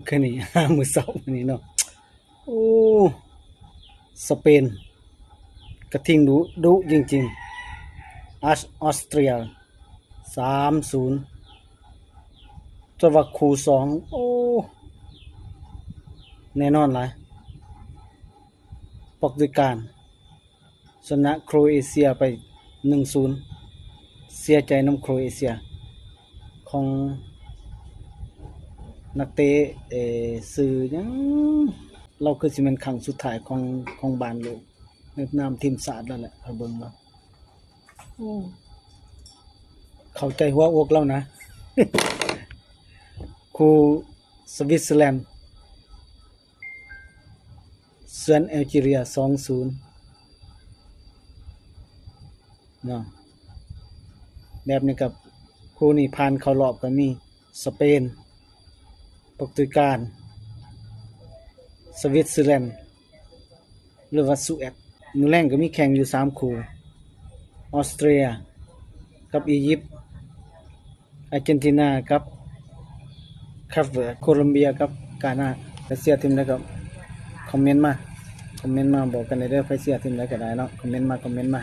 ຄືນີ້ ຫາມື້ເຊົ້າມື້ນີ້ເນາະ. ໂອ້ ສະເປນກະທິງດຸ ດຸຈິງໆ. ອາສ ອອສເຕຣຍ ສາມສູນ. ຈະວ່າຄູ່ສອງ ໂອ້ ແນ່ນອນຫຼາຍ. ປອກຕຸຍການ ຊະນະໂຄຣເອເຊຍໄປ ໜຶ່ງສູນ. ເສຍໃຈນຳໂຄຣເອເຊຍ ຂອງນັກເຕະ ເອີ ຊື່ຫຍັງ? ລາວຄືຊິແມ່ນຄັ້ງສຸດທ້າຍຂອງ ຂອງບ້ານໂລກ ໃນນາມທີມຊາດລາວແຫຼະ. ຂ້ອຍເບິ່ງລາວ ໂອ້ ເຂົ້າໃຈຫົວອົກລາວນະ. ຄູ່ສະວິດເຊີແລນ ເຊືອນແອລຈີເຣຍ ສອງສູນເນາະ. ແບບນີ້ກໍ ຄູ່ນີ້ຜ່ານເຂົ້າລອບກໍມີ ສະເປນ, ປອກຕຸຍການ, ສະວິດເຊີແລນ ຫຼືວ່າສະແອດ. ມື້ແລງກໍມີແຂ່ງຢູ່ສາມຄູ່ ອອສເຕຣຍກັບອີຢິບ, ອາເຈນຕິນາກັບ ເຄບເວີດ, ໂຄລັມເບຍກັບການາ. ໃຜເຊຍທີມໃດກໍຄອມເມັນມາ, ຄອມເມັນມາບອກກັນໄດ້ເດີ. ໃຜເຊຍທີມໃດກໍໄດ້ເນາະ, ຄອມເມັນມາ, ຄອມເມັນມາ.